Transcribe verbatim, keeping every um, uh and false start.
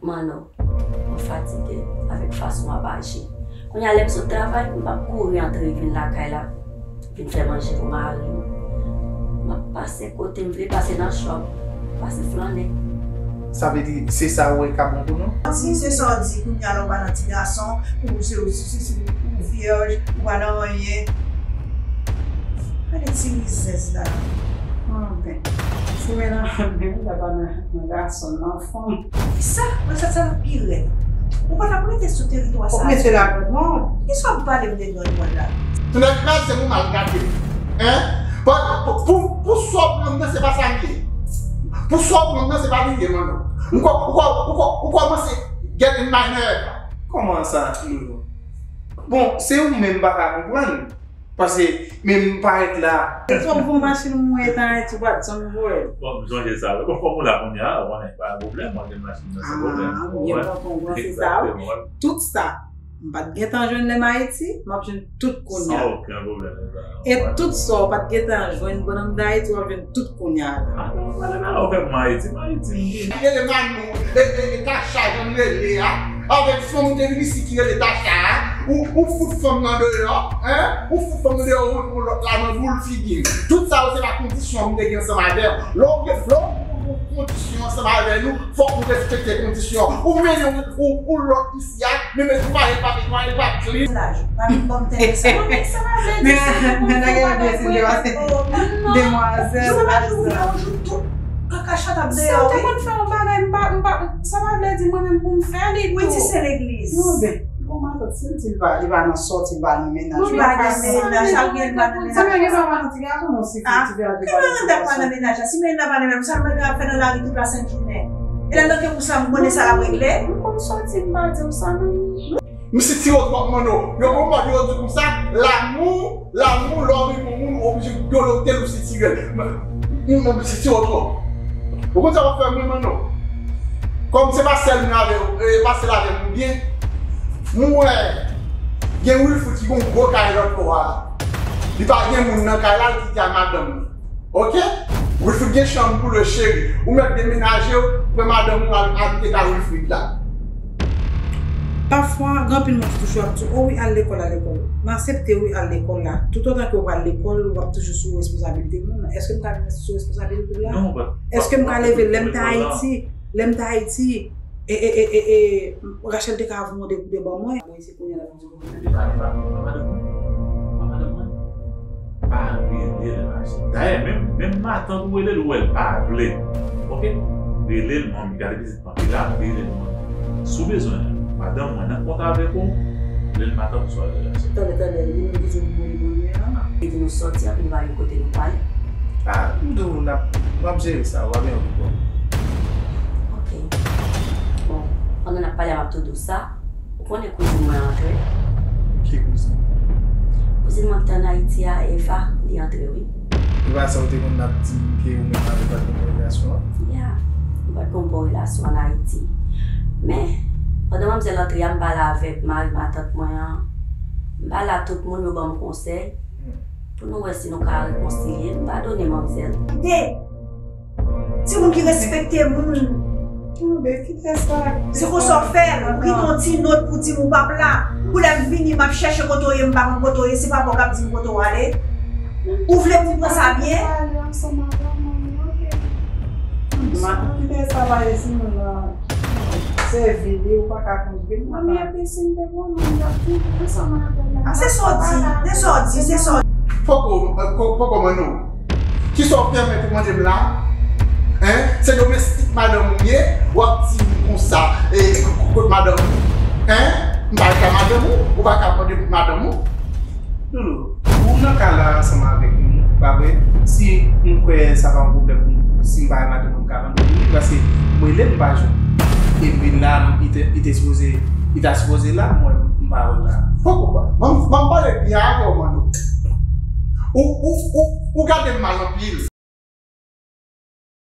Manno, mwen fatige avèk fason w ap aji. Kounye a lè m sot travay, m p ap kouri antre vin lakay la, vin fè manje pou mari m. M ap pase kote m vle, pase nan chòp, pase flannen. Sa vle di, se sa ou wè k ap bon pou nou? Si se sa w di, kounye a la w pa nan ti gason, ou se ou, si, si, si, ou vyèj, ou pa nan anyen. Gade ti rizèz la. Anfen, si men nan fanm, men la pa nan, nan gason, nan fanm. Kisa? Mwen santi sa pi rèd. Ou pa t ap rete sou teritwa sa. Ou mete la nan mòn. Kisa w ap pale m de grann mòn la? Tonnè kraze m, ou mal gade. Hein? Pou, pou, pou, pou sa w pran nan, se pa sa m ye. Pou sa w pran nan, se pa li ye, Manno. Ou kò, ou kò, ou kò, ou kòmanse get in my nerve. Kòman sa, Loulou? Bon, se ou menm m pa ka konprann. Paske, men m parèt la. Se yon bon machin mwen tan Ayiti, w pa t janm voye. Bon, m sonje sa. Bon, kòm ou la kounye a, ou konnen, pa gen pwoblèm, mwen gen machin nan, se pwoblèm. Ah, byen konprann, se sa. Egzakteman. Tout sa, m pa t gentan jwenn lè m Ayiti, m ap jwenn tout kounye a. San okenn pwoblèm, sa. E tout sa, w pa t gentan jwenn pandan m t Ayiti, w ap jwenn tout kounye a la. Ah, non, whatever, ou fè m Ayiti, m Ayiti, m vini. Rele Manou, e, e, e, Tacha, jan m rele a. Avèk fanm ou te vin isit ki rele Tacha a, ou, ou fout fanm nan deyò, hein? Ou fout fanm nan deyò, ou, ou lòt la nan boul figi m. Tout sa yo se pa kondisyon m te gen ansanm avè w. Lè w gen, lè w gen kondisyon ansanm avè nou, fòk nou respekte kondisyon. Ou mennen ou, ou, ou lòt isi a, men men ou pa, pa, pa, pa clean. Laj, pa vin ban m tèt sa. Non, men sa pa vle di sa, men, men, men, men, men, men, men, demwazèl, sa pa di sa. Kaka chat ap deyò, wi. Si w te konn fè yon bagay, m pa, m pa, sa pa vle di mwen menm pou m fè li tou. Wi, ti se legliz. Non, ben, bon, matant, si l di l pa, li pa nan sòti, li pa nan mennaj, li pa nan mennaj, sa l gen, li pa nan mennaj. Sa vle di sa pa nan ti gason, non, si ti gason. Ah, ki mennaj pa nan mennaj la? Si mennaj pa nan mennaj, sa l mennaj ap fè nan lari tout la sent jounen? E lè l nan kè pou sa, m konnen sa l ap regle. M konn sòti, m pa di w sa, non. M sitire w twòp, Manno. Yo gon mòd yo di konsa, lanmou, lanmou, lè w renmen yon moun, ou oblije dolote l, ou sitire l. M, m, m sitire w twòp. Ou konn sa w ap fè mwen, Manno? Kòm se pa sèl mwen avè w, e, pa sèl avè m ou byen, m wè gen Wilfrid ki gon gwo kay lòt bò a. Li pa gen moun nan kay la, li kite a madanm li. Ok? Wilfrid gen chanm pou lwe, cheri. Ou mèt demenaje w, pran madanm ou al abite kay Wilfrid la. Pafwa, gen anpil moun ki toujou ap di w, "O wi, al lekòl, al lekòl." M aksepte wi, al lekòl la. Toutotan ke w pral lekòl, w ap toujou sou responsabilite moun. Èske m ka vin sou responsabilite w la? Non, pa, pa, èske m ka leve lè m te Ayiti, lè m te Ayiti, e, e, e, e, e, Rachel te ka voye yon de kou de ban mwen? Mwen se kounye a la. Li pa, li pa, li pa madanm mwen. Li pa madanm mwen. Pa rele l, Rachel. Dayè, menm, menm matant ou rele l, ou wè l pa vle. Ok? Rele l, manmi, gade pitit manmi la, rele l, manmi. Si w bezwen madanm mwen nan kont avèk ou, rele matant ou swa rele Rachel. Tande, tande, li menm ki di w pou li manmi an. Li di nou sòti, anpi nou pa gen kote nou prale. Ah, m di w, n ap, m ap jere sa, w ap gen yon pwoblèm. Ok. Bon, pandan n ap pale a, m ap tou di w sa. Ou konnen kouzin mwen antre? Ki kouzin? Kouzin mwen ki te ann Ayiti a, Eva, li antre wi. Eva sa ou te konn ap di m ke ou menm avè l pa t gen bon relasyon an? Ya, nou pa t gen bon relasyon ann Ayiti. Men, pandan manmzèl antre a, m pale avèk mari matant mwen an. M pale a tout moun, yo ban m konsèy. Hmm. Pou nou wè si nou ka rekonsilye, m padone manmzèl. Kite! Timoun ki respekte moun. Kite sa. Se konsa w fè l, ou kite yon ti nòt pou di m ou p ap la. Pou lè m vini, m ap chèche kote w ye, m pa konn kote w ye, se papa w k ap di m kote w ale. Ou vle pou m pran sa byen? Kite sa, pa esi moun nan. Sèvi li, ou pa ka konn vin. Manmi, epi si m te konnen, m t ap viv ansanm avè l. Ah, se sa w di, se sa w di, se sa w di. Poko, poko, poko, Manno. Kisa w pèmèt ou mande m la? Hein? Se domestik madanm ou m ye, w ap di m konsa, e, kot madanm ou? Hein? M pa ka madanm ou, ou pa ka mande m madanm ou. Loulou, ou nan kay la ansanm avèk nou, pa vre? Si m kwè sa pa yon pwoblèm pou m, si m pa madanm ou, m ka mande w vini, paske m rele m pa jwenn. Epi la, li te, li te sipoze, li ta sipoze la, mwen, m pa wè l la. Poko, ban m, ban m pale byen avè w, Manno. Ou, ou, ou, ou gade m mal anpil.